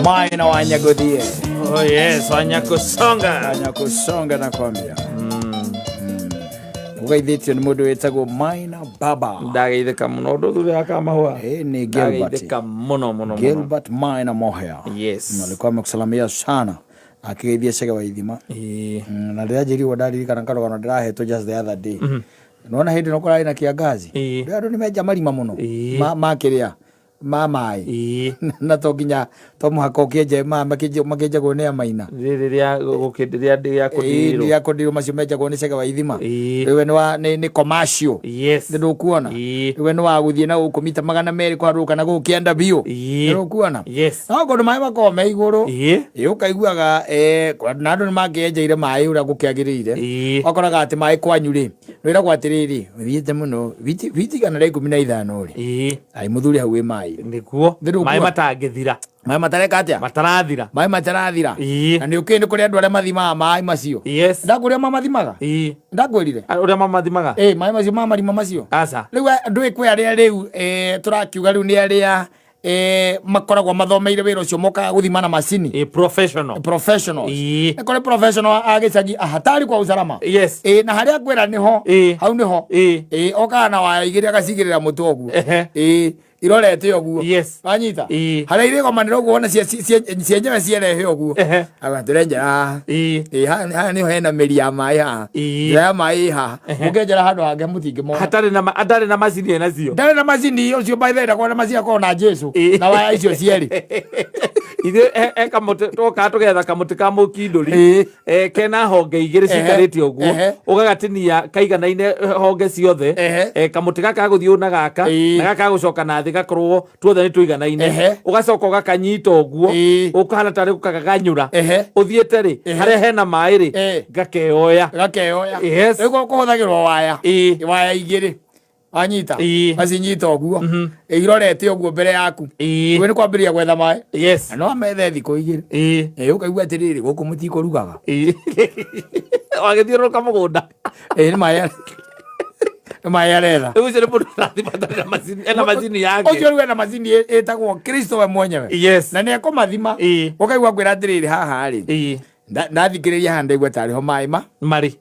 Maina Wanyagodhie. Oh yes, Wanyakusonga. Wanyakusonga nakwambia. Ugeithĩtio nĩ mũndũ wĩtagwo Maina Baba. Ndageithĩka mũno ũndũ thutha wa kamahũa. Eh, ni Gilbert. Ndageithĩka mũno mũno mũno. Gilbert Maina Mohea. Yes. Na alikuwa amekusalamia sana akĩgeithia Chege wa Ithima. Ĩĩ. Na rĩrĩa njĩrirwo ndaririkana karũgano ndĩrahetwo just the other day. Nĩwona hĩndĩ ĩno kũrarĩ na kĩangazi. Ĩĩ. Rĩu andũ nĩmenja marima mũno. Ĩĩ. Ma kĩrĩa ma maĩ. Ĩĩ. Na to nginya to mũhaka ũkĩenje makĩenjagwo nĩ amaina. Rĩrĩ rĩa gũkĩndĩrĩa rĩa kũndirwo. Rĩa kũndirwo macio menjagwo nĩ Chege wa Ithima. Ĩĩ. Rĩu we nĩ commercial. Yes. Nĩ ndũkuona. Ĩĩ. Rĩu we nĩ wa gũthiĩ na gũkũ mita 200 kũharũrũka na gũkũ kĩanda biũ. Ĩĩ. Nĩ ũkuona. Yes. No kũndũ maĩ makoragwo me igũrũ. Ĩĩ. Ĩ ũkaiguaga na andũ nĩ mangĩenjeire maĩ ũrĩa gũkĩagĩrĩire. Ĩĩ. Ũkoraga atĩ maĩ kwanyu rĩ, wĩragwo atĩrĩrĩ, ũthiĩte mũno fiti 115 rĩ. Ĩĩ. Ai mũthuri hau wĩ maĩ. Nĩguo. Nĩ ndũkuona. Maĩ matangĩthira. Maĩ matareka atĩa? Matarathira. Maĩ matarathira. Ĩĩ. Na nĩ ũkĩĩ nĩ kũrĩ andũ arĩa mathimaga maĩ macio. Yes. Ndakwĩrire mamathimaga? Ĩĩ. Ndakwĩrire? Ũrĩa mamathimaga? Ĩ maĩ macio ma marima macio. Aca. Rĩu ndũĩ kwĩ arĩa rĩu tũrakiuga rĩu nĩ arĩa makoragwo mathomeire wĩra ũcio mokaga gũthima na macini. Ĩĩ, professional. Professionals. Ĩĩ. Nĩ kũrĩ professional a gĩcagi hatari kwa usalama. Yes. Ĩ na harĩa ngwĩra nĩho. Ĩĩ. Hau nĩho. Ĩĩ. Ĩ okaga na waya igĩrĩ agacigĩrĩra mũtwe ũguo. Ehe. Ĩ irorete ũguo. Yes. Wanyita? Ĩĩ. Harĩa irĩgomanĩra ũguo wona cienyewe cierehe ũguo. Ehe. Aga tũrenjera haha. Ĩĩ. Ĩ haha nĩho hena mĩri ya maĩ haha. Ĩĩ. Njĩra ya maĩ ĩ haha. Mũngĩenjera handũ hangĩ mũtingĩmona. Hatarĩ na atarĩ na macini enacio. Ndarĩ na macini ũcio by the way ndakoragwo na macini akoragwo na Jesu Ĩĩ. na waya icio cierĩ. Ithuĩ he kamũtĩ twokaga tũgetha kamũtĩ ka mũkindũri Ĩĩ. Kena honge igĩrĩ Ehe. cikarĩte ũguo Ehe. ũgagatinia kaiganaine honge ciothe. Ehe. Kamũtĩ gaka gũthiĩ na gaka Ĩĩ. na gaka gũcoka na thĩ gakorwo tuothe nĩ tũiganaine. Ehe. Ũgacoka ũgakanyita ũguo Ĩĩ. ũkahana tarĩ gũkagaganyũra Ehe. ũthiĩte rĩ Ehe. harĩa hena maĩ rĩ Ĩĩ. gakeoya. Gakeoya. Yes. Rĩu kũhũthagĩrwo waya. Ĩĩ. Waya igĩrĩ. Wanyita? Ĩĩ. Wacinyita ũguo. Irorete ũguo mbere yaku. Ĩĩ. Rĩu nĩ kwambĩrĩria gwetha maĩ. Yes. Na no amethe thikũ igĩrĩ. Ĩĩ. Ĩ ũkaigua atĩrĩrĩ gũkũ mũtikũrugaga. Ĩĩ. Wagĩthiũrũrũka mũgũnda. Ĩ nĩ maĩ nĩ maĩ aretha. Rĩu ũcio nĩ mũndũ ũrathima atarĩ na macini ena macini yake. Ũcio rĩu ena macini ĩtagwo Kristo we mwenyewe. Yes. Na nĩ ekũmathima. Ĩĩ. Ũkaigua ngwĩra atĩrĩrĩ haha rĩ. Ĩĩ. Ndathikĩrĩria haha ndaigua tarĩ ho maĩ ma. Marĩ.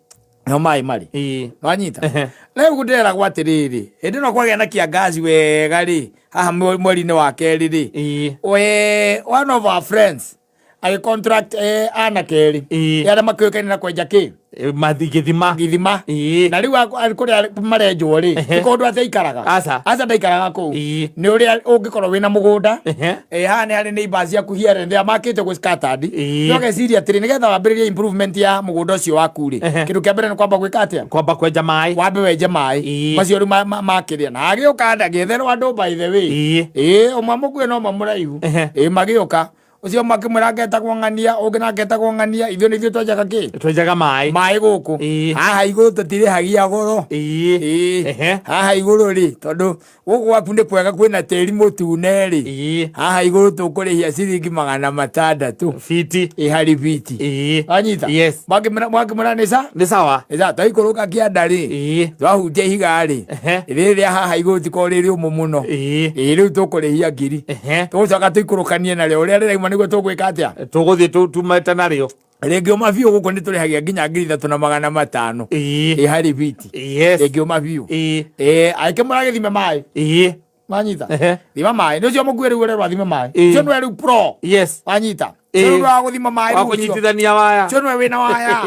Ho maĩ marĩ. Ĩĩ. Wanyita? Ehe. Rĩu ndĩreragwo atĩrĩrĩ, hĩndĩ ĩno kwagĩa na kĩangazi wega rĩ, haha mweri-inĩ wa kerĩ rĩ, Ĩĩ. we one of our friends agĩcontract anake erĩ Ĩĩ. arĩa makĩũĩkaine na kwenja kĩ Mathi gĩthima. gĩthima. Ĩĩ. Na rĩu kũrĩa marenjwo rĩ, Ehe. ti kũndũ atĩ aikaraga. Aca. Aca ndaikaraga kũu. Ĩĩ. Nĩ ũrĩa ũngĩkorwo wĩna mũgũnda. Ehe. Ĩ haha nĩ harĩ neighbors ciaku here and there makĩte gwĩ scattered. Ĩĩ. No ũgeciria atĩrĩ nĩgetha wambĩrĩrie improvement ya mũgũnda ũcio waku rĩ, Ehe. kĩndũ kĩa mbere nĩ kwamba gwĩka atĩa? Kwamba kwenja maĩ. Wambe wenje maĩ Ĩĩ. macio rĩu makĩrĩa na agĩũka agĩetherwo andũ by the way. Ĩĩ. Ĩĩ ũmwe mũkuĩ na ũmwe mũraihu. Ehe. Ĩĩ magĩũka ũcio ũmwe akĩmwĩra ngetagwo ng'ania ũngĩ nake etagwo ng'ania ithuĩ nĩ ithuĩ twenjaga kĩ Twenjaga maĩ. maĩ gũkũ. Ĩĩ. Haha igũrũ tũtirĩhagia goro. Ĩĩ. Ĩĩ. Ehe. Haha igũrũ rĩ tondũ gũkũ gwaku nĩ kwega kwĩna tĩri mũtune rĩ. Ĩĩ. Haha igũrũ tũkũrĩhia ciringi 600. Fiti. Ĩ harĩ biti. Ĩĩ. Wanyita? Yes. Mwakĩmwĩra nĩ sa? Nĩ sawa. Nĩ sawa twaikũrũka kĩanda rĩ. Ĩĩ. Twahutia ihiga rĩ. Ehe. Rĩrĩa haha igũrũ tikoragwo rĩ rĩũmũ mũno. Ĩĩ. Ĩĩ rĩu tũkũrĩhia ngiri. Ehe. Tũgũcoka tũikũrũkanie narĩo ũrĩa rĩrauma nĩguo tũgwĩka atĩa? Tũgũthiĩ tumĩte narĩo. Rĩngĩũma biũ gũkũ nĩ tũrĩhagia nginya 3500. Ĩĩ. Ĩ harĩ biti. Yes. Ĩngĩũma biũ. Ĩĩ. Ĩ agĩkĩmwĩra gĩthime maĩ. Ĩĩ. Wanyita? Ehe. Thima maĩ. Nĩ ũcio mũkuĩ rĩu ũrerwo athime maĩ. Ĩĩ. Ũcio nĩwe rĩu pro. Yes. Wanyita? Ĩĩ. Ũcio nĩwe wa gũthima maĩ Wa rĩu ũcio. kũnyitithania waya. Ũcio nĩwe wĩna waya.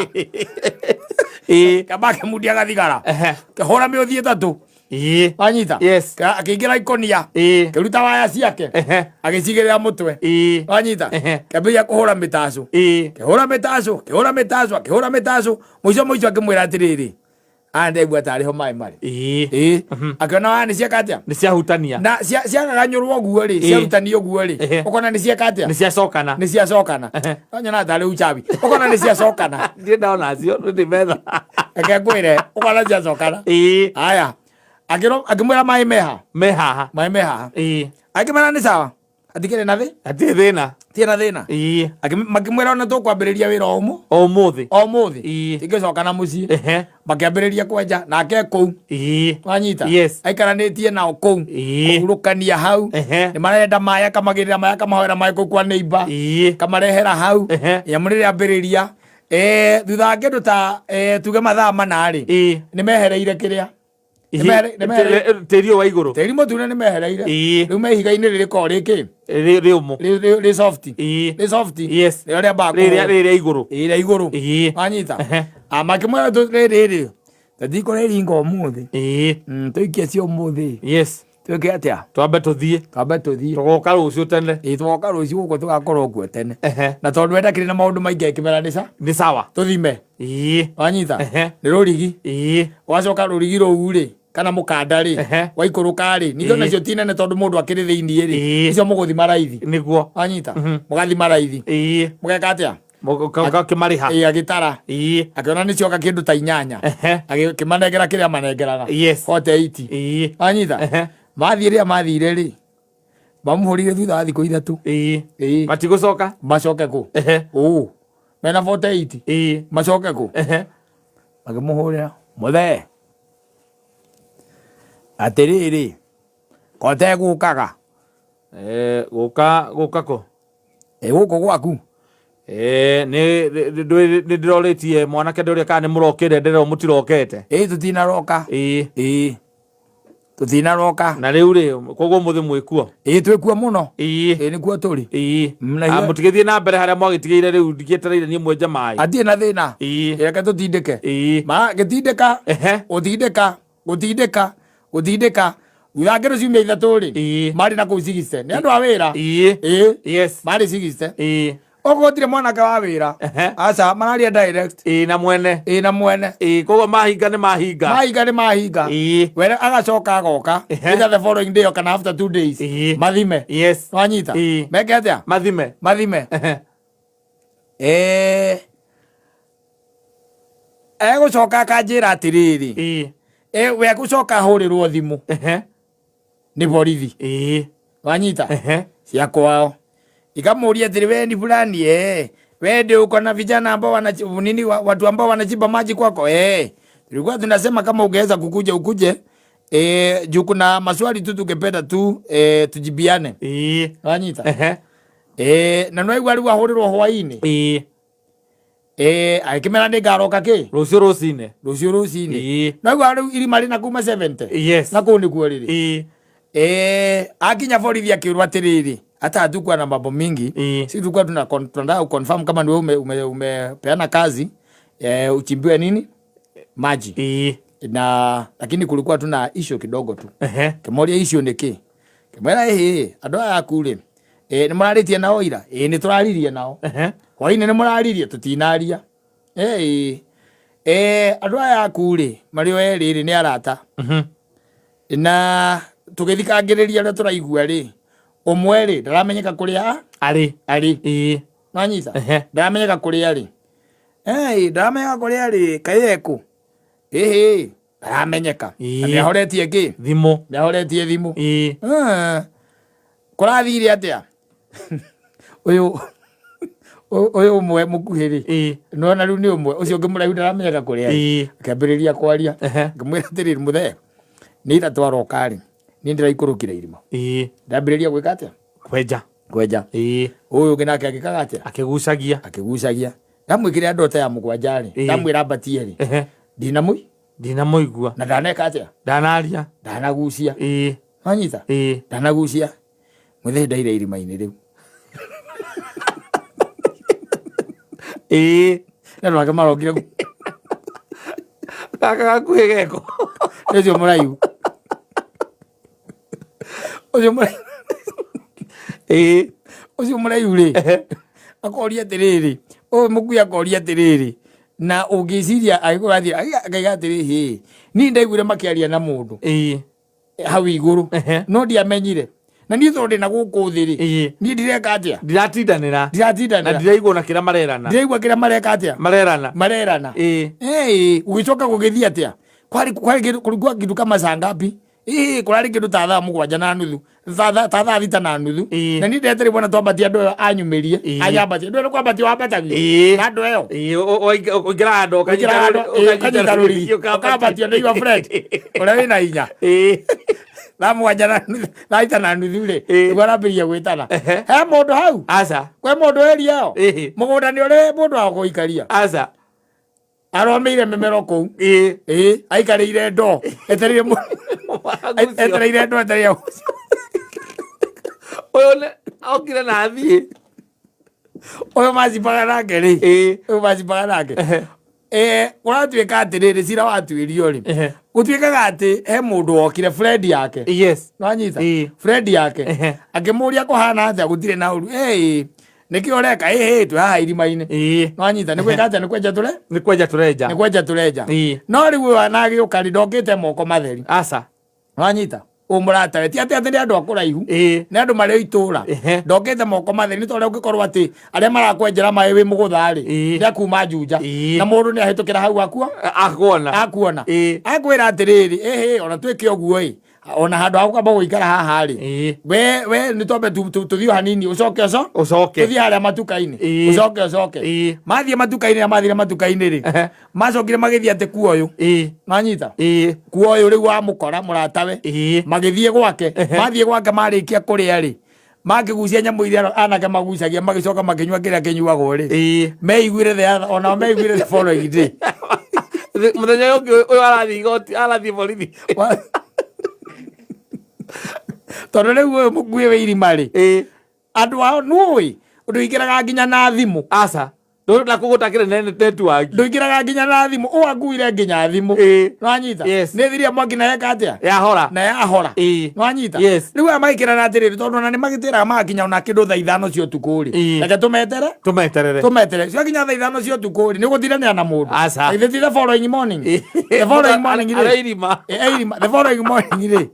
Ĩĩ. Kamba akĩmundia gathigara. Ehe. Kĩhũra mĩũthi ĩtatũ. Ĩĩ. Wanyita? Yes. Akĩingĩra ikonia. Ĩĩ. Kĩruta waya ciake. Ehe. Agĩcigĩrĩra mũtwe. Ĩĩ. Wanyita? Ehe. Kĩambĩrĩria kũhũra mĩtacũ. Ĩĩ. Kĩhũra mĩtacũ, kĩhũra mĩtacũ, akĩhũra mĩtacũ. Mũico mũico akĩmwĩra atĩrĩrĩ, aya ndaigua tarĩ ho maĩ marĩ. Ĩĩ. Ĩĩ. Akĩona waya nĩ cieka atĩa? Nĩ ciahutania. Na ciagaganyũrwo ũguo rĩ, Ĩĩ. ciarutanio ũguo rĩ, Ehe. ũkona nĩ cieka atĩa? Nĩ ciacokana. Nĩ ciacokana. Ehe. Nyona tarĩ uchawi. Ũkona nĩ ciacokana. Ndirĩ ndona cio, nĩ ndĩmetha. Reke ngwĩre, ũkona ciacokana. Ĩĩ. Haya. Akĩmwĩra maĩ meha. Me haha. Maĩ me haha. Ĩĩ. Akĩmwĩra nĩ sawa. Hatikĩrĩ na thĩ Hatirĩ thĩna. Tirĩ na thĩna. Ĩĩ. Makĩmwĩra ona tũkwambĩrĩria wĩra o ũmũ O ũmũthĩ. O ũmũthĩ. Ĩĩ. Tingĩcoka na mũciĩ. Ehe. Makĩambĩrĩria kwenja nake kũu. Ĩĩ. Wanyita? Yes. Aikaranĩtie nao kũu. Ĩĩ. Kũhurũkania hau. Ehe. Nĩ marenda maĩ, akamagĩrĩra maĩ, akamahoera maĩ kũu kwa neighbor. Ĩĩ. Kamarehera hau. Ehe. Nyamũ rĩrĩa ambĩrĩria, thutha wa kĩndũ ta tuge mathaa 4 rĩ, Ĩĩ. nĩ mehereire kĩrĩa. Tĩri ũyũ wa igũrũ. Tĩri mũtune nĩ mehereire. Ĩĩ. Rĩu me ihiga-inĩ rĩrĩkoragwo rĩkĩ? Rĩũmũ. Rĩ soft. Ĩĩ. Rĩ soft. Yes. Rĩo rĩambaga Rĩrĩa kũhũrwo. rĩrĩa igũrũ. Ĩĩ, rĩa igũrũ. Ĩĩ. Wanyita? Ehe. Ah, makĩmwĩra rĩrĩ rĩ, tũtikũrĩringa ũmũthĩ. Ĩĩ. Tũikie cio ũmũthĩ. Yes. Twĩke atĩa? Twambe tũthiĩ. Twambe tũthiĩ. Tũgoka rũciũ tene. Ĩĩ, tũgoka rũciũ gũkũ tũgakorwo kuo tene. Ehe. Na tondũ we ndakĩrĩ na maũndũ maingĩ akĩmera nĩ Nĩ sawa. Tũthime. Ĩĩ. Wanyita? Ehe. Nĩ rũrigi. Ĩĩ. Wacoka rũrigi rũu rĩ, kana mũkanda rĩ, Ehe. waikũrũka rĩ, ningĩ Ĩĩ. onacio ti nene tondũ mũndũ akĩrĩ thĩiniĩ rĩ, Ĩĩ. icio mũgũthima raithi. Nĩguo. Wanyita? Mũgathima raithi. Ĩĩ. Mũgeka atĩa? Ũkĩmarĩha. Ĩĩ, agĩtara. Ĩĩ. Akĩona nĩ cioka kĩndũ ta 8. Ehe. Agĩkĩmanengera kĩrĩa manengeraga. Yes. 48. Ĩĩ. Wanyita? Ehe. Mathiĩ rĩrĩa mathire rĩ, mamũhũrire thutha wa thikũ 3. Ĩĩ. Ĩĩ. Matigũcoka? Macoke kũ? Ehe. Ũ. Mena 48. Ĩĩ. Macoke kũ? Ehe. Makĩmũhũrĩra. Mũthee. Atĩrĩrĩ, ko tegũkaga? Gũka gũka kũ? Ĩ gũkũ gwaku? Nĩ nĩ ndĩrorĩtie mwanake ndũria kana nĩ mũrokire, ndĩrerwo mũtirokete. Ĩ tũtinaroka. Ĩĩ. Ĩĩ. Tũtinaroka. Na rĩu rĩ, koguo mũthĩ mwĩkuo? Ĩĩ twĩkuo mũno. Ĩĩ. Ĩĩ nĩkuo tũrĩ. Ĩĩ. Na ithuĩ- Mũtigĩthiĩ na mbere harĩa mwagĩtigĩire rĩu, ndigĩetereire niĩ mwenje maĩ. Hatirĩ na thĩna. Ĩĩ. Reke tũtindĩke. Ĩĩ. Ma gĩtindĩka. Ehe. Gũtindĩka, gũtindĩka, gũtindĩka. Thutha wa kĩndũ ciumia 3 rĩ, Ĩĩ. marĩ na kũu 60. Nĩ andũ a wĩra. Ĩĩ. Ĩĩ. Yes. Marĩ 60. Ĩĩ. Okorwo gũtirĩ mwanake wa wĩra. Ehe. Aca, mararia direct. Ĩĩ na mwene. Ĩĩ na mwene. Ĩĩ, koguo mahinga nĩ mahinga. Mahinga nĩ mahinga. Ĩĩ. Wene agacoka agoka. Ehe. Either the following day kana after 2 days. Ĩĩ. Mathime. Yes. Wanyita? Ĩĩ. Meke atĩa? Mathime. Mathime. Ehe. Egũcoka akanjĩra atĩrĩrĩ. Ĩĩ. We egũcoka ahũrĩrwo thimũ. Ehe. Nĩ borithi. Ĩĩ. Wanyita? Ehe. Cia kwao. Ikamũria atĩrĩ, we ni fulani, we ndio uko na vijana ambao nini, watu ambao wanachimba maji kwako. Tulikuwa tunasema kama ungeweza kukuja ukuje, juu kuna maswali tu tungependa tu tujibiane. Ĩĩ. Wanyita? Ehe. Na nwaigua rĩu ahũrĩrwo hwaĩ-inĩ. Ĩĩ. Agĩkĩmera nĩ ngaroka kĩ? Rũciũ rũcinĩ. Rũciũ rũcinĩ. Ĩĩ. Nwaigua rĩu irima rĩna kuma 70. Yes. Na kũu nĩkuo rĩrĩ. Ĩĩ. Akinya borithi akĩũrwo atĩrĩrĩ, hata hatukuwa na mambo mingi. Ĩĩ. Si tulikuwa tunataka kuconfirm kama ni wewe umepeana kazi, uchimbiwe nini? Maji. Ĩĩ. Na lakini kulikuwa tuna issue kidogo tu. Ehe. Kĩmoria issue nĩ kĩ? Kĩmwĩra ĩhĩ, andũ aya aku rĩ, nĩ mũrarĩtie nao ira? Ĩĩ nĩ tũraririe nao. Ehe. Hwainĩ nĩ mũraririe? Tũtinaria. Andũ aya aku rĩ, marĩ o erĩ rĩ, nĩ arata. Na tũgĩthikangĩrĩria ũrĩa tũraigua rĩ, ũmwe rĩ, ndaramenyeka kũrĩa arĩ. Arĩ. Ĩĩ. Wanyita? Ehe. Ndaramenyeka kũrĩa arĩ. Ndaramenyeka kũrĩa arĩ, kaĩ ekũ? Ĩhĩ, ndaramenyeka. Ĩĩ. Na nĩahoretie kĩ? Thimũ. Nĩahoretie thimũ. Ĩĩ. Kũrathire atĩa? Ũyũ ũmwe mũkuhĩ rĩ. Ĩĩ. Nĩwona rĩu nĩ ũmwe, ũcio ũngĩ mũraihu ndaramenyeka kũrĩa arĩ. Ĩĩ. Akĩambĩrĩria kwaria. Ehe. Ngĩmwĩra atĩrĩrĩ, mũthee, nĩ ira twaroka rĩ, niĩ ndĩraikũrũkire irima. Ĩĩ. Ndambĩrĩria gwĩka atĩa? Kwenja. Kwenja. Ĩĩ. Ũyũ ũngĩ nake agĩkaga atĩa? Akĩgucagia. Akĩgucagia. Ndamwĩkĩrĩra ndota ya 7 rĩ, Ĩĩ. ndamwĩra ambatie rĩ. Ehe. Ndinamũi? Ndinamũigua. Na ndaneka atĩa? Ndanaria. Ndanagucia. Ĩĩ. Wanyita? Ĩĩ. Ndanagucia. Mũthee ndaire irima-inĩ rĩu. Ĩĩ. Na andũ ake marokire Gaka gakuhĩ geko. Ũcio mũraihu. Ũcio mũraihu. Ĩĩ. Ũcio mũraihu rĩ. Ehe. Akoria atĩrĩrĩ. Ũyũ mũkuhĩ akoria atĩrĩrĩ. Na ũngĩciria agĩkorwo athiĩ, akaiga atĩrĩ, hĩ. Niĩ ndaiguire makĩaria na mũndũ. Ĩĩ. Hau igũrũ. Ehe. No ndiamenyire. Na niĩ tondũ ndĩna gũkũ thĩ rĩ. Ĩĩ. Niĩ ndireka atĩa? Ndiratindanĩra. Ndiratindanĩra. Na ndiraigua ona kĩrĩa marerana. Ndiraigua kĩrĩa mareka atĩa? Marerana. Marerana. Ĩĩ. Ĩĩ, ũgĩcoka gũgĩthiĩ atĩa? Kwari kulikuwa kitu kama saa ngapi? Ii kũrarĩ kĩndũ ta thaa 7 na nuthu, ta thaa 6 na nuthu. Ĩĩ. Na niĩ ndeterire bwana twambatie andũ ĩyo anyumĩrie. Ĩĩ. Anyambatie. Ndũĩ nĩ kwambatia wambatagio. Ĩĩ. Na andũ ĩyo. Ĩĩ, ũingĩraga handũ Ũingĩraga handũ, ĩĩ, ũkanyita rũrigi. Ũkambatio nĩ your friend. Ũrĩa wĩna hinya. Ĩĩ. Thaa 7 na nuthu, thaa 6 na nuthu rĩ, Ĩĩ. nĩguo arambĩrĩria gwĩtana. Ehe. He mũndũ hau? Aca. Kwĩ mũndũ area ĩyo? Ĩĩ. Mũgũnda nĩ ũrĩ mũndũ wa gũikaria. Aca. Aromĩire mĩmero kũu. Ĩĩ. Ĩĩ, aikarĩire ndoo. Etereire etereire ndoo, etereire Ũyũ okire na athiĩ. Ũyũ macimbaga nake rĩ. Ĩĩ. Ũyũ macimbaga nake. Ehe. Kũratuĩka atĩrĩrĩ, cira watuĩrio rĩ. Ehe. Gũtuĩkaga atĩ he mũndũ wokire friend yake. Yes. Nĩwanyita? Ĩĩ. Friend yake. Ehe. Akĩmũria kũhana atĩa gũtirĩ na ũru. Ĩĩ, nĩkĩ ũreka? Ĩĩ, twĩ haha irima-inĩ. Ĩĩ. Nĩwanyita? Nĩ gwĩka atĩa? Nĩ kwenja tũre? Nĩ kwenja tũrenja. Nĩ kwenja tũrenja. Ĩĩ. No rĩu ũyũ anagĩũka rĩ, ndokĩte moko matheri. Aca. Nĩwanyita? Ũyũ mũratawe ti atĩ atĩ nĩ andũ a kũraihu. Ĩĩ. Nĩ andũ marĩ o itũũra. Ehe. Ndokĩte moko matheri nĩ tondũ ũngĩkorwo atĩ arĩa marakwenjera maĩ wĩ mũgũtha rĩ, Ĩĩ. nĩ akuma Juja. Ĩĩ. Na mũndũ nĩ ahĩtũkĩra hau akua? Akuona. Akuona. Ĩĩ. Akwĩra atĩrĩrĩ, ĩhĩ, ona twĩke ũguo ĩ, ona handũ ha gũkamba gũikara haha rĩ. Ĩĩ. We nĩ twambe tũthiĩ o hanini, ũcoke ũco? Ũcoke. Tũthiĩ harĩa matuka-inĩ. Ĩĩ. Ũcoke ũcoke. Ĩĩ. Mathiĩ matuka-inĩ na mathire matuka-inĩ rĩ. Ehe. Macokire magĩthiĩ atĩ kuoyũ. Ĩĩ. Nwanyita? Ĩĩ. Kuoyũ rĩu wamũkora mũratawe. Ĩĩ. Magĩthiĩ gwake. Ehe. Mathiĩ gwake marĩkia kũrĩa rĩ. Makĩgucia nyamũ iria anake magucagia magĩcoka makĩnyua kĩrĩa kĩnyuagwo rĩ. Ĩĩ. Meiguire the other, onao meiguire the following day. Mũthenya ũyũ ũngĩ ũyũ arathiĩ igoti, arathiĩ borithi. Tondũ rĩu ũyũ mũkuĩ wĩ irima rĩ. Ĩĩ. Andũ ao nũĩ ndũingĩraga nginya na thimũ. Aca. Na kũu gũtakĩrĩ network. Ndũingĩraga nginya na thimũ. Ũũ akuire nginya thimũ. Ĩĩ. Nĩwanyita? Yes. Nĩ thiria mwaki na yeka atĩa? Yahora. Na yahora. Ĩĩ. Nĩwanyita? Yes. Rĩu aya magĩkĩrana atĩrĩrĩ, tondũ ona nĩ magĩtĩraga magakinya ona kĩndũ thaa 5 cia ũtukũ rĩ. Ĩĩ. Reke tũmetere. Tũmeterere. Tũmetere. Ciakinya thaa 5 cia ũtukũ rĩ, nĩ ũgũtindanĩra na mũndũ. Aca. Githĩ ti the following morning? The following morning rĩ. Arĩa irima. Ĩ, irima. The following morning rĩ.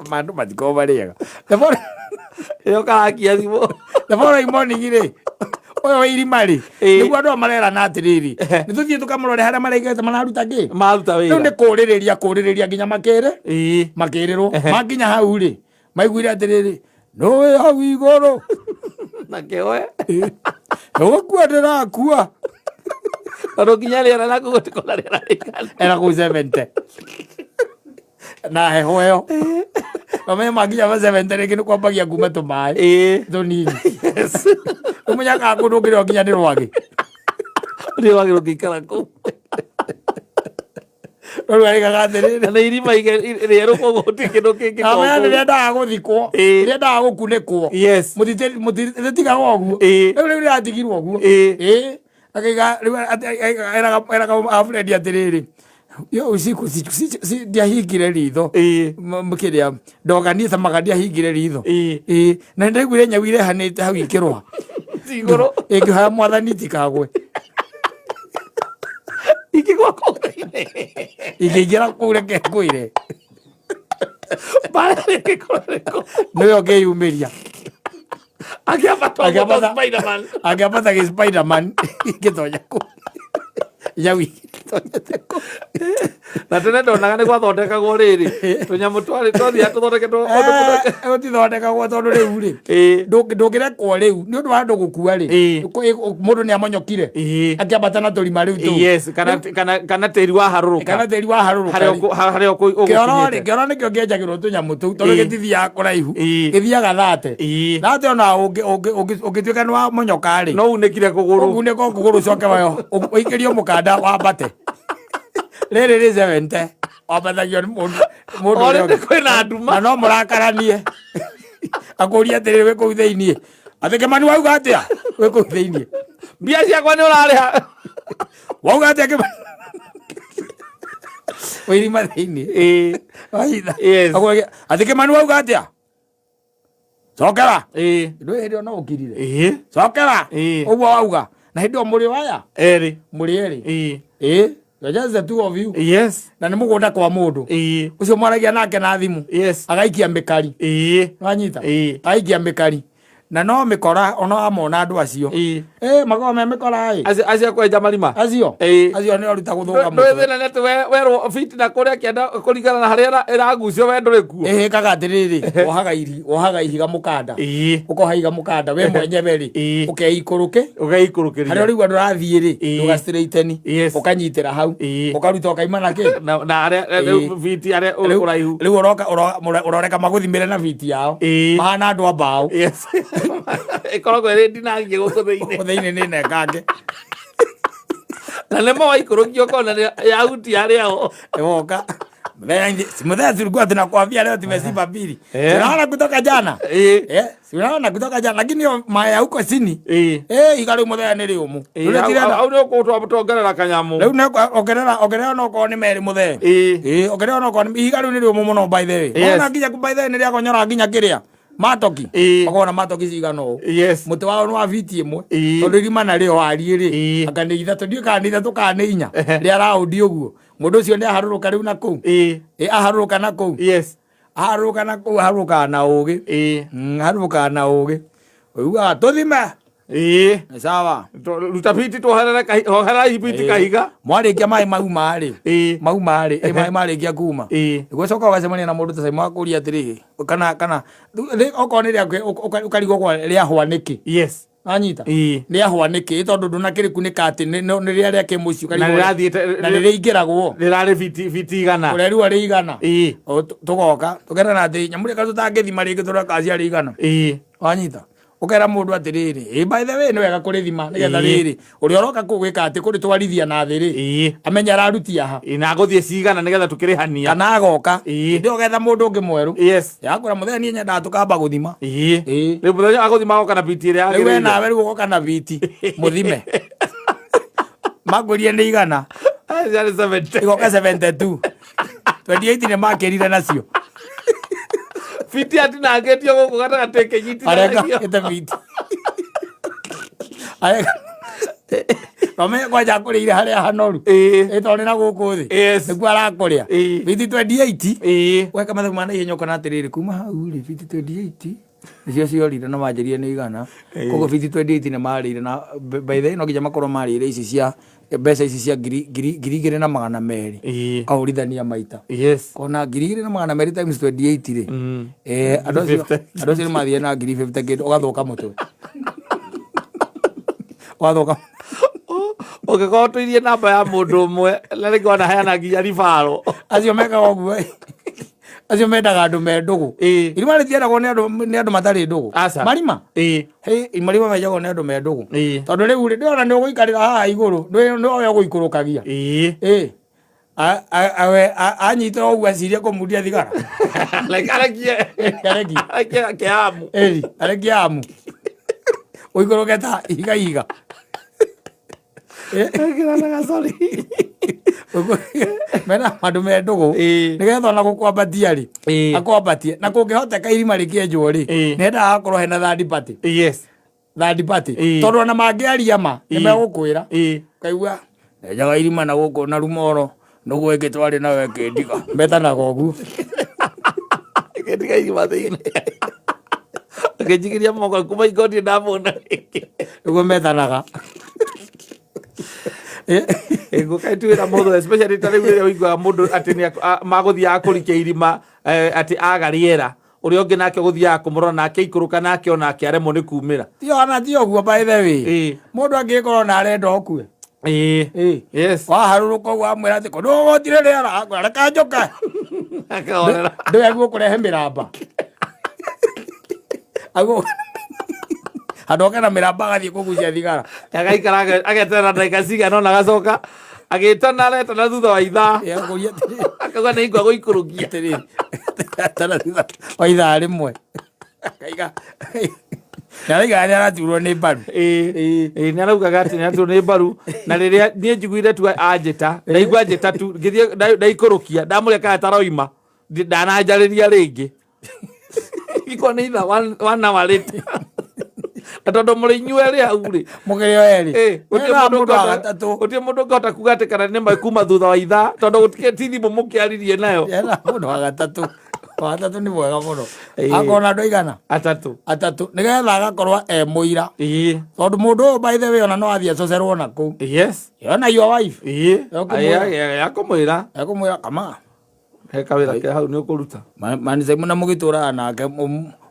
Mandũ matikoragwo marĩ ega. The following Ĩyo karakia thimũ. The following morning rĩ, ũyũ wĩ irima rĩ, Ĩĩ. nĩguo andũ aya marerana atĩrĩrĩ, nĩ tũthiĩ tũkamũrore harĩa maraigĩte mararuta kĩ? Maruta Rĩu wĩra. nĩ kũrĩrĩria, kũrĩrĩria nginya makĩrĩ? Ĩĩ. Makĩrĩrwo. Ehe. Makinya hau rĩ, maiguire atĩrĩrĩ, nũĩ hau igũrũ. Na kĩoe. Nĩgũkua ndĩrakua. Tondũ nginya rĩera na kũu gũtikoragwo na rĩera rĩiganu. Era kũu 70. Na heho ĩyo. Mamenye makinya ma 70 rĩngĩ nĩ kwambagia kuma tũmaĩ. Ĩĩ. Tũnini. Yes. Ũmenyaga kũndũ ũngĩrĩo nginya nĩ rwagĩ. Nĩ rwagĩ rũngĩikara kũu. Rũu arĩgaga atĩrĩrĩ. Na nĩ irima rĩerũ koguo gũtirĩ kĩndũ kĩngĩkorwo Amenya kũu. rĩrĩa endaga gũthikwo, Ĩĩ. rĩrĩa endaga gũkunĩkwo. Yes. Mũtitigaga ũguo. Ĩĩ. Rĩu rĩu rĩratigirwo ũguo. Ĩĩ. Ĩĩ. Akaiga rĩu eraga Alfred atĩrĩrĩ, yo usiku ndiahingire ritho. Ĩĩ. Kĩrĩa ndoga niĩ tamaga ndiahingire ritho. Ĩĩ. Ĩĩ. Na nĩndaiguire nyau irehanĩte hau ikĩrũa. Igũrũ. Ĩngĩhoya mwathani itikagwe. Ikĩgwa kũu thĩinĩ. Ingĩingĩra kũu reke ngwĩre. Mbara ĩngĩkorwo ĩrĩkũ. Nĩwe ũngĩyumĩria. Akĩambata ũguo ta Spiderman. Akĩambata gĩ Spiderman ingĩtonya kũu. Nyau ingĩtonyete kũu. Na tene ndonaga nĩ gwathondekagwo rĩrĩ. Tũnyamũ twarĩ twathiaga tũthondeketwo ũndũ mũthondeke. Gũtithondekagwo tondũ rĩu rĩ. Ĩĩ. Ndũngĩrekwo rĩu nĩ ũndũ wa andũ gũkua rĩ. Ĩĩ. Mũndũ nĩ amonyokire. Ĩĩ. Akĩambata na tũrima rĩu tũu. Yes, kana tĩri waharũrũka. Kana tĩri waharũrũka Harĩa rĩ. harĩa Kĩoro rĩ, ũgũkinyĩte. kĩoro nĩkĩo kĩenjagĩrwo tũnyamũ tũu tondũ Ĩĩ. gĩtithiaga kũraihu. Ĩĩ. Gĩthiaga thate. Ĩĩ. Thate ona ũngĩtuĩka nĩ wamonyoka rĩ. No unĩkire kũgũrũ. Ũgunĩke kũgũrũ ũcoke wayo ũikĩrio mũkanda wambate. Rĩrĩ rĩ 70 wambatagio nĩ mũndũ ũrĩa Already ũngĩ. kwĩna nduma. Na no mũrakaranie. Akũria atĩrĩrĩ wĩ kũu thĩiniĩ. Atĩ Kĩmani wauga atĩa? Wĩ kũu thĩiniĩ. Mbia ciakwa nĩ ũrarĩha. Wauga atĩa Kĩmani? Wĩ irima thĩiniĩ. Ĩĩ. Wahitha. Yes. Akũria, atĩ Kĩmani wauga atĩa? Cokera. Ĩĩ. Ndũĩ hĩndĩ ĩyo no ũkirire. Ĩĩ. Cokera. Ĩĩ. Ũguo wauga. Na hĩndĩ ĩyo mũrĩ o aya? Erĩ. Mũrĩ erĩ. Ĩĩ. Ĩĩ. You're just the two of you. Yes. Na nĩ mũgũnda kwa mũndũ. Ĩĩ. Ũcio mwaragia nake na thimũ. Yes. Agaikia mĩkari. Ĩĩ. Wanyita? Ĩĩ. Agaikia mĩkari. Na no mĩkora ona wamona andũ acio. Ĩ makoragwo me mĩkora ĩ. Acio a kwenja marima. Acio. Acio nĩo ruta gũthũka Ndũĩ mũtwe. thĩna nĩ atĩ werwo biti na kũrĩa kĩanda kũringana na harĩa ĩragucio we ndũrĩ kuo. Ĩhĩkaga atĩrĩrĩ, wohaga iri, wohaga ihiga mũkanda. Ũkoha ihiga mũkanda we mwenyewe rĩ, ũkeikũrũke. Ũgeikũrũkĩria. Harĩa ũraigua ndũrathiĩ rĩ, ndũga-straighten. Ũkanyitĩra hau. Ũkaruta ũkaima na kĩ? Na harĩa rĩu biti harĩa ũraihu. Rĩu ũroka ũroreka magũthimĩre na biti yao. Mahana andũ a mbaũ. Yes. Ĩkoragwo ĩrĩ ndinangie gũkũ thĩinĩ. Gũkũ thĩinĩ nĩ nengange. Na nĩma waikũrũkia ũkona yahutia harĩa ho. Woka. Mũthenya tulikuwa tunakwambia leo tumesiba mbili. Tunaona kutoka jana. Si unaona kutoka jana lakini hiyo maya ya huko chini. Iga rĩu mũthenya nĩ rĩũmũ. Rĩu tirenda. Hau nĩ ũkũtongerera kanyamũ. Rĩu nĩ ongerera ongerera no korwo nĩ merĩ mũthee. Ongerera no korwo ihiga rĩu nĩ rĩũmũ mũno by the way. Ona nginya by the way nĩ rĩagonyora nginya kĩrĩa. Matoki. Makoragwo na matoki cigana ũũ. Mũtĩ wao nĩ wa biti ĩmwe. Tondũ irima narĩo wariĩ rĩ. Anga nĩ ithatũ ndiũĩ kana nĩ ithatũ kana nĩ inya. Rĩa raũndi ũguo. Mũndũ ũcio nĩ aharũrũka rĩu na kũu. Aharũrũka na kũu. Aharũrũka na kũu aharũrũkaga na ũgĩ. Aharũrũkaga na ũgĩ. Ũiguaga tũthime. Nĩ sawa. Ruta biti tuoherere hoherera biti kahiga. Mwarĩkia maĩ mauma rĩ. Mauma rĩ, maĩ marĩkia kuma. Nĩguo ũcoka ũgacemania na mũndũ ta Simon akũria atĩrĩrĩ, kana okorwo nĩ rĩake ũkarigwo kwa rĩahwa nĩkĩ. Wanyita? Rĩahwa nĩkĩ tondũ ndũnakĩrĩkunĩka atĩ nĩ rĩrĩa rĩake mũciĩ Na ũkarigwo. rĩrathiĩte Na nĩrĩingĩragwo. Rĩrarĩ biti igana. Ũrerua rĩ igana. Tũgoka tũkerana atĩ nyamũ rĩka tũtangĩthima rĩngĩ tũreka ciarĩ igana. Wanyita? Ũkera mũndũ atĩrĩrĩ, by the way nĩ wega kũrĩthima nĩgetha rĩrĩ ũrĩa ũroka kũu gwĩka atĩ kũrĩtwarithia na thĩ rĩ, amenye ararutia ha. Na gũthiĩ cigana nĩgetha tũkĩrĩhania. Kana agoka. Hĩndĩ ĩyo ũgetha mũndũ ũngĩ mwerũ. Yakwĩra mũthenya niĩ nyendaga tũkamba gũthima. Rĩu mũthenya agũthima agoka na biti ĩrĩa Rĩu we yagĩrĩire. nawe rĩu ũgoka na biti mũthime. Makwĩrire nĩ igana. Ciarĩ 70. Igoka 72. 28 nĩ makĩrire nacio. Biti atinangĩtio gũkũ gatagatĩ Areka ĩkĩnyitithanagio. ĩte biti. Areka. Nomenye kwanja akũrĩire harĩa hanoru. Ĩ tondũ nĩ na gũkũ thĩ. Nĩkuo arakũrĩa. Biti 28. Weka mathabu ma naihenya ũkona atĩrĩrĩ kuma hau rĩ biti 28 nĩcio ciorire na manjĩrire nĩ igana. Koguo biti 28 nĩ marĩire na by the way no nginya makorwo marĩire ici cia mbeca ici cia ngiri 2,200. Ũkahũrithania maita. Kona 2,200 times 28 rĩ. Andũ acio nĩ mathire na ngiri 50 kĩndũ ũgathũka mũtwe. Ũgathũka. Ũngĩkorwo ũtũirie namba ya mũndũ ũmwe na rĩngĩ wanaheana nginya ribaro. Acio mekaga ũguo ĩ. Acio mendaga andũ me ndũgũ. Irima rĩtiendagwo nĩ andũ matarĩ ndũgũ. Aca. Marima? Marima menjagwo nĩ andũ me ndũgũ. Tondũ rĩu rĩ, ndĩrona nĩ ũgũikarĩra haha igũrũ, nĩwe ũgũikũrũkagia. Anyitĩra ũguo acirie kũmundia thigara. Like arekie. Arekie. Arekie kĩamu. Arekie amu. Ũikũrũke ta ihiga ihiga. Sorry. Mena andũ me ndũgũ. Nĩgetha ona gũkwambatia rĩ, akwambatie. Na kũngĩhoteka irima rĩkĩenjwo rĩ, nĩendaga hakorwo hena third party. Third party. Tondũ ona mangĩaria ma, nĩ megũkwĩra. Ũkaigua, ndenjaga irima na gũkũ na rumoro, nĩguo ĩngĩ twarĩ nayo ĩkĩndiga. Metanaga ũguo. Ĩkĩndiga irima thĩinĩ. Ĩkĩnjikĩria moko kuma igoti ndamona. Nĩguo metanaga. Ngũkaituĩra mũndũ especially ta rĩu rĩrĩa ũiguaga mũndũ atĩ nĩ magũthiaga kũrikia irima atĩ aga rĩera ũrĩa ũngĩ nake ũgũthiaga kũmũrora nake aikũrũka nake onake aremwo nĩ kumĩra. Ti ona ti ũguo by the way. Mũndũ angĩkorwo na arenda ũkue. Waharũrũka ũguo amwĩra atĩ kũndũ gũtirĩ rĩera, akwĩra reke njũke. Akahorera. Ndũĩ aguo kũrehe mĩramba. Aguo handũ oke na mĩramba agathiĩ kũgucia thigara. Agaikara ageterera ndagĩka cigana ũna agacoka agĩtana aretana thutha wa ithaa. Akũria atĩrĩrĩ. Akauga nĩ ingwa gũikũrũkia. Atĩrĩrĩ. Aretana thutha wa ithaa rĩmwe. Akaiga. Nĩ arauga nĩ araturwo nĩ mbaru. Nĩ araugaga atĩ nĩ araturwo nĩ mbaru na rĩrĩa niĩ njiguire tu anjĩta, ndaigua anjĩta tu ngĩthiĩ ndaikũrũkia ndamũrĩa kana taroima ndananjarĩria rĩngĩ. Iko nĩ ithaa one hour later. Na tondũ mũrĩ inyuĩ erĩ hau rĩ. Mũkĩrĩ o erĩ. Gũtirĩ Wĩra mũndũ wa gatatũ. Gũtirĩ mũndũ ũngĩhota kuga atĩ kana nĩ ma kuma thutha wa ithaa tondũ gũtikĩ ti thimũ mũkĩaririe nayo. Wĩra mũndũ wa gatatũ. Watatũ nĩ mwega mũno. Ĩĩ. Akorwo na andũ aigana? Atatũ. Atatũ, nĩgetha agakorwo e mũira. Ĩĩ. Tondũ mũndũ ũyũ, by the way, ona no athiĩ acocerwo na kũu. Yona your wife. Ekũmwĩra. Akũmwĩra. Ekũmwĩra kama he kawĩra ke hau nĩ ũkũruta. Manicaimũ na mũgĩtũraga nake,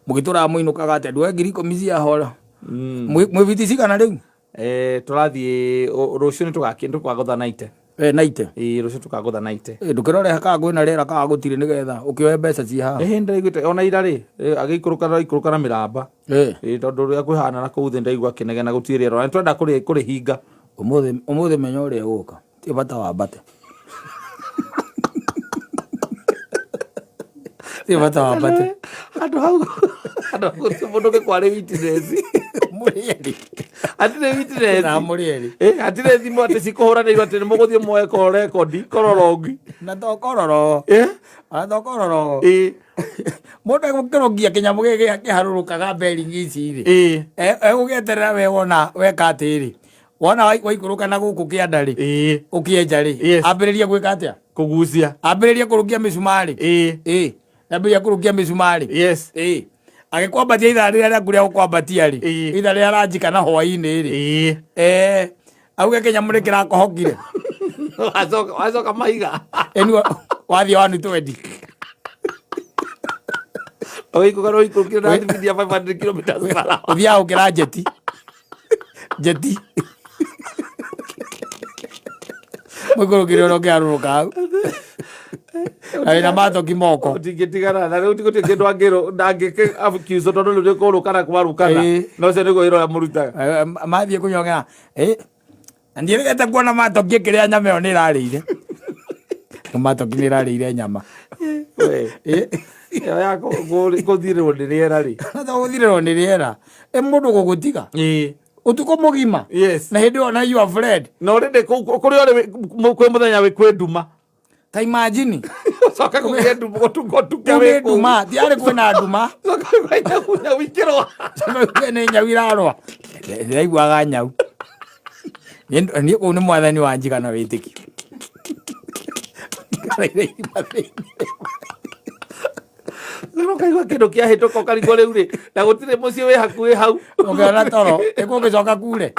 mũgĩtũraga mũinũkaga atĩa? Ndue 10,000 cia hora. Mwĩ biti cigana rĩu? Eh, tũrathiĩ rũciũ nĩ tũkagũtha naite. Eh, naite. Ĩĩ, rũciũ tũkagũtha naite. Eh, ndũkĩrore kana kwĩna rĩera kana gũtirĩ, nĩgetha ũkĩoe mbeca ciĩ haha. Ĩhĩ, ndaiguĩte ona ira rĩ, agĩikũrũka ikũrũka na mĩramba. Ĩĩ, tondũ ũrĩa kwĩhana na kũu thĩ ndaigua akĩnegena gũtirĩ rĩera, na nĩtwenda kũrĩhinga. Ũmũthĩ, ũmũthĩ menya ũrĩa ũgũka ti bata wambate, ti bata wambate. Handũ hau, handũ hau gũtirĩ mũndũ ũngĩkwarĩ witness. Mũrĩ erĩ. Hatirĩ witness. Na mũrĩ erĩ. Eh, hatirĩ thimũ atĩ cikũhũranĩirwo atĩ nĩ mũgũthiĩ muoe ko rekondi kororogi. Na to kororo. Ona to kororo. Mũndũ egũkĩrũngia kĩnyamũ gĩkĩ kĩharũrũkaga bearing ici rĩ, egũgĩeterera we wona weka atĩrĩ, wona waikũrũka na gũkũ kĩanda rĩ, ũkĩenja rĩ, ambĩrĩria gwĩka atĩa? Kũgucia. Ambĩrĩria kũrũngia mĩcumarĩ. Ĩĩ, ambĩrĩria kũrũngia mĩcumarĩ. Ĩĩ, agĩkwambatia ithaa rĩrĩa rĩaku rĩa gũkwambatia rĩ, ithaa rĩrĩa ranji kana hwaĩ-inĩ rĩ, auge kĩnyamũ nĩ kĩrakohokire. Wacoka, wacoka mahiga. Ĩni wathiĩ wanu twendi. Ũgĩikũrũka no ũikũrũkire na thibindi ya 500 kilometers per hour. Ũthiaga ũkĩra njeti njeti mũikũrũkire ũrĩa ũkĩharũrũka hau na wĩna matoki moko. Ũtingĩtigana na rĩu gũtirĩ kĩndũ angĩrwo ndangĩke accuse tondũ rĩu nĩ kũrũkana kwarũkana. Na ũcio nĩguo wĩra ũrĩa mũrutaga. Eh, mathiĩ kũnyongera. Na ndiĩrĩgĩte kuona matoki ĩkĩrĩa nyama ĩyo nĩ ĩrarĩire. Matoki nĩ ĩrarĩire nyama. We, ĩyo ya kũthirĩrwo nĩ rĩera rĩ. Na to gũthirĩrwo nĩ rĩera, ĩ mũndũ gũgũtiga ũtukũ mũgima. Na hĩndĩ ĩyo na your friend. Na already kũrĩa ũrĩ kwĩ mũthenya wĩ kwĩ nduma. Ta imagine. Ũcoke kũgĩe nduma gũtuka ũtuke kũu wĩ nĩ kũu. Nduma tiarĩ kwĩna nduma. Ũcoke kũigua nyau nyau ikĩrũa. Ũcoke nĩ nyau irarũa, ndĩraiguaga nyau. Niĩ kũu nĩ mwathani wa njigana wĩtĩkio. Ngaraire irima thĩinĩ. Rĩu ũkaigua kĩndũ kĩahĩtũka ũkarigwo rĩu rĩ, na gũtirĩ mũciĩ wĩ hakuhĩ hau. Ũngĩona toro ĩkũngĩcoka kure,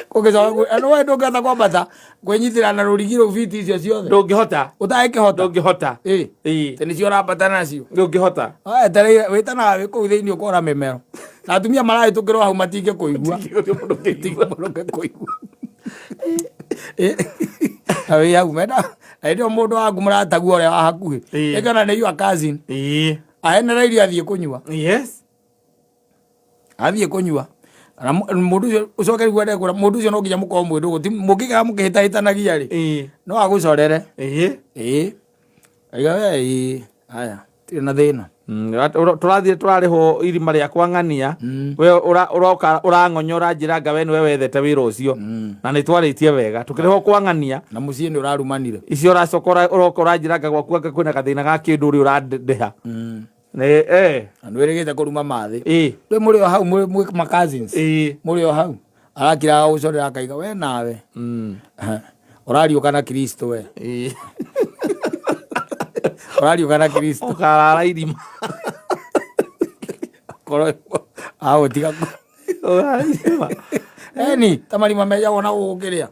kũngĩcoka kure no we ndũngĩhota kwambata kwĩnyitĩra na rũrigi rũu biti icio ciothe. Ndũngĩhota. Ũtangĩkĩhota. Ndũngĩhota. Ĩ. Ĩĩ. Atĩ nĩcio ũrambata nacio. Ndũngĩhota. Wetereire wĩtanaga wĩ kũu thĩinĩ ũkora mĩmero na atumia marahĩtũkĩrwo hau matingĩkũigua. Gũtirĩ mũndũ ũngĩigua. Mũndũ ũngĩkũigua. Ĩ, na wĩ hau mena na hĩndĩ ĩyo mũndũ waku mũrataguo ũrĩa wa hakuhĩ. Ĩkĩona nĩ your cousin. Ahenereirio athiĩ kũnyua. Athiĩ kũnyua. Kana mũndũ ũcio ũcoke rĩu wende kũra mũndũ ũcio no nginya mũkorwo mwĩ ndũgũ, ti mũngĩikara mũkĩhĩtahĩtanagia rĩ, no agũcorere. Ĩĩ, aiga we ĩĩ, haya, tirĩ na thĩna. Tũrathiĩ tũrarĩhwo irima rĩa kwang'ania, we ũroka ũrang'onyora njĩra anga we nĩwe wethete wĩra ũcio, na nĩ twarĩtie wega tũkĩrĩhwo kwang'ania. Na mũciĩ nĩ ũrarumanire. Icio ũracoka ũroka ũranjĩra anga gwaku anga kwĩna gathĩna ga kĩndũ ũrĩa ũrandĩha. Nĩ Na nĩ wĩrĩgĩte kũruma mathĩ. Rĩu mũrĩ o hau mwĩ ma cousins. Mũrĩ o hau arakira agũcorera akaiga we nawe ũrariũka na Kristo, we ũrariũka na Kristo. Ũkarara irima. Korwo agũtiga. Ũkarara irima. Eni ta marima menjagwo na gũkũ kĩrĩa,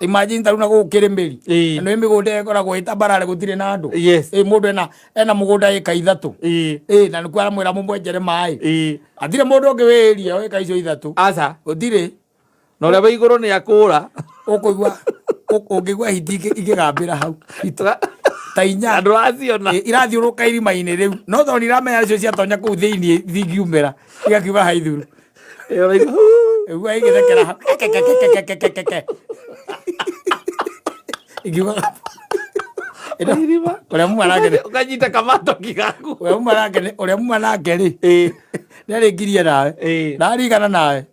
imagine ta rĩu na gũkũ kĩrĩmĩri. Na nĩ mĩgũnda ĩkoragwo ĩ tambarare gũtirĩ na andũ. Ĩ mũndũ ena mũgũnda ĩka 3. Ĩ na nĩkuo aramwĩra mũmwenjere maĩ. Hatirĩ mũndũ ũngĩ wĩ area ĩka icio 3. Aca. Gũtirĩ. Na ũrĩa wĩ igũrũ nĩ akũra. Ũkũigua ũngĩigua hiti ikĩgambĩra hau. Hiti ta 4. Andũ aciona. Ĩ, irathiũrũrũka irima-inĩ rĩu no tondũ iramenya icio ciatonya kũu thĩiniĩ thingiumĩra igakiuma haithuru. Ĩ, ũraigua, "Huu." Ĩgua igĩthekera hau kekekekekekekeke ikiuga Irima. Ũrĩa muma nake Ũkanyita kamatoki gaku. Ũrĩa muma nake rĩ, nĩarĩkirie nawe. Ndarigana nawe.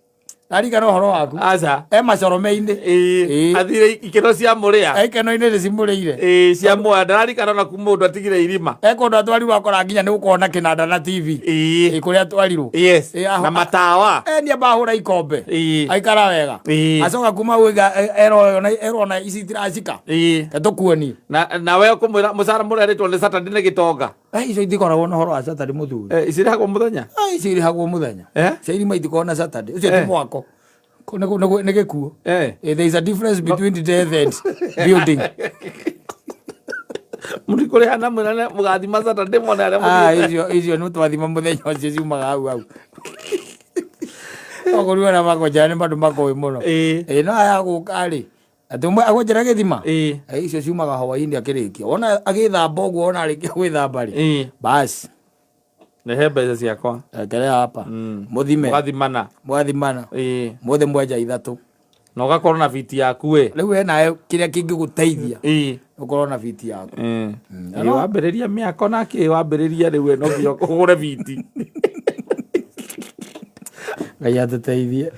Ndarikana ũhoro waku. Aca. E macorome-inĩ. Ĩĩ. Ĩĩ. Athire ikeno cia mũrĩa. Ekeno-inĩ nĩ cimũrĩire. Ĩĩ, cia muoya ndararikana ona kuma mũndũ atigire irima. E kũndũ atwarirwo akora nginya nĩ gũkorwo na kĩnanda na TV. Ĩĩ. Ĩ kũrĩa atwarirwo. Yes. Ĩĩ, Na matawa. E nĩ amba ahũra ikombe. Ĩĩ. Aikara wega. Ĩĩ. Acoka kuma hau erwo ona ici itiracika. Ĩĩ. Ke tũkuonie. Na nawe ũkũmwĩra mũcara mũrerĩtwo nĩ Saturday nĩ gĩtonga. Eh, icio itikoragwo na ũhoro wa Saturday mũthuri. Eh, icirehagwo mũthenya. Ah, icio irĩhagwo mũthenya. Eh? Cia irima itikoragwo na Saturday. Ũcio ti Eh. mwako. Nĩ gĩkuũ. Eh. Eh, there is a difference between death and building. Mũtikũrĩha na mwĩrane mũgathima Saturday mwone arĩa Ah, mũthiĩte. icio nĩ twathima mũthenya ũcio ciumaga hau hau. Okorwo na makonjera nĩ mandũ makoĩ mũno. Ĩĩ. Ĩĩ, no aya gũka rĩ, atĩ ũmwe akwenjera gĩthima. Ĩĩ. Eh, icio ciumaga hwainĩ akĩrĩkia. Wona agĩthamba ũguo wona arĩkia gwĩthamba rĩ. Ĩĩ. Basi, Rehe mbeca ciakwa. ekelea hapa. Mũthime. Mũgathimana. Mwathimana. Ĩĩ. Mũthĩ mwenja ithatũ. Na ũgakorwo na biti yaku ĩ. Rĩu we nawe kĩrĩa kĩngĩgũteithia Ĩĩ. ũkorwo na biti yaku. Ĩĩ. Wambĩrĩria mĩako na kĩ wambĩrĩria rĩu ĩ, no nginya ũgũre biti. Ngai atũteithie.